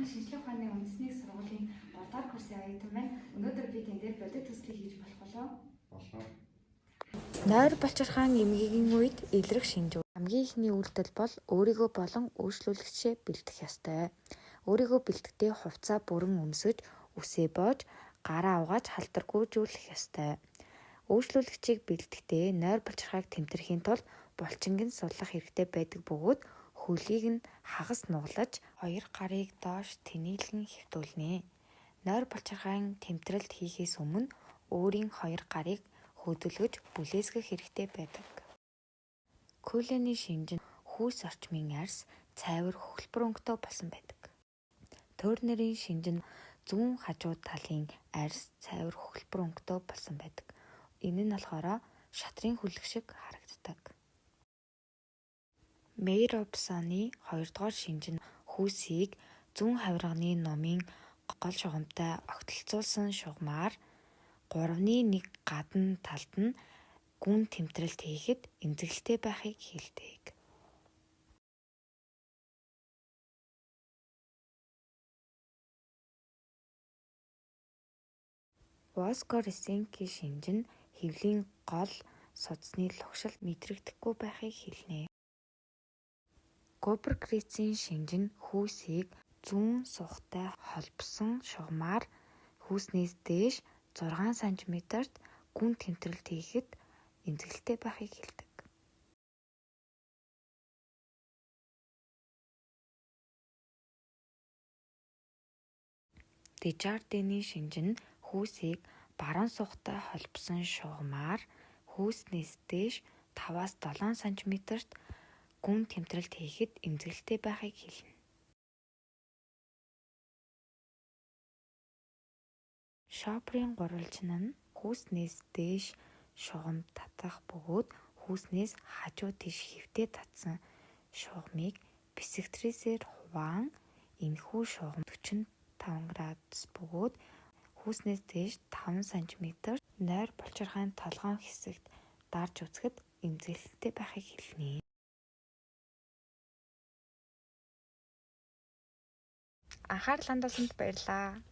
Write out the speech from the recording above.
Анхан шинжлэх ухааны үндэсний их сургуулийн 3 дугаар курсын оюутан байна. Өнөөдөр би тань дээр бодит төслийг хийж болох болов. Болно. Нойр болчирхаан эмгэгийн үед илрэх шинжүүд. Хамгийн эхний үйлдэл бол өөрийгөө болон үйлчлүүлэгчээ бэлдэх ёстой. Өөрийгөө бэлтгэхдээ хувцсаа бүрэн өмсөж, үсээ боож, гараа угааж халдваргүйжүүлэх ёстой. Үйлчлүүлэгчийг бэлтгэхдээ нойр болчирхааг тэмтрэхийн тулд булчинг нь суллах хэрэгтэй байдаг бөгөөд хөлийг нь хагас нугалаж, хоёр гарыг доош тэнийлгэн хэвтүүлнэ. Нойр болчирхаан тэмтрэлт хийхээс өмнө өөрийн хоёр гарыг хөдөлгөж бүлээсгэх хэрэгтэй байдаг. Кюллений шинж нь хүйс орчмын арьс цайвар хөхөлбөр өнгөтэй болсон байдаг. Тернерийн шинж нь зүүн хажуу талын арьс цайвар хөхөлбөр өнгөтэй болсон байдаг. Энэ нь болохоор шатрын хөлөг шиг харагддаг. Мейеробсоны хоёрдугаар шинж нь хүйсийг зүүн хавирганы нумын гол шугамтай огтлцуулсан шугамаар 1/3 гадна талд нь гүн тэмтрэлт хийхэд эмзэгэлтэй байхыг хэлдэг. Воскресенкийн шинж нь хэвлийн гол судасны лугшилт мэдрэгдэхгүй байхыг хэлнэ. Губеркрейцийн шинж нь хүйсийг зүүн сухтай холбосон шугамаар хүйснээс дээш 6 см-т гүн тэмтрэлт хийхэд эмзэгэлтэй байхыг хэлдэг. Дежардений шинж нь хүйсийг баруун сухтай холбосон шугамаар хүйснээс дээш 5-аас 7 см-т гүн тэмтрэлт хийхэд эмзэгэлтэй байхыг хэлнэ. Шопрын гурвалжин нь хүйснээс дээш шугам татах бөгөөд хүйснээс хажуу тийш хэвтээ татсан шугамыг биссектрисээр хуваан энэхүү шугам 45 градус бөгөөд хүйснээс дээш 5 см нойр болчирхайн толгоон хэсэгт дарж үзэхэд эмзэгэлттэй байхыг хэлнэ. Анхаарал хандуулсанд баярлалаа.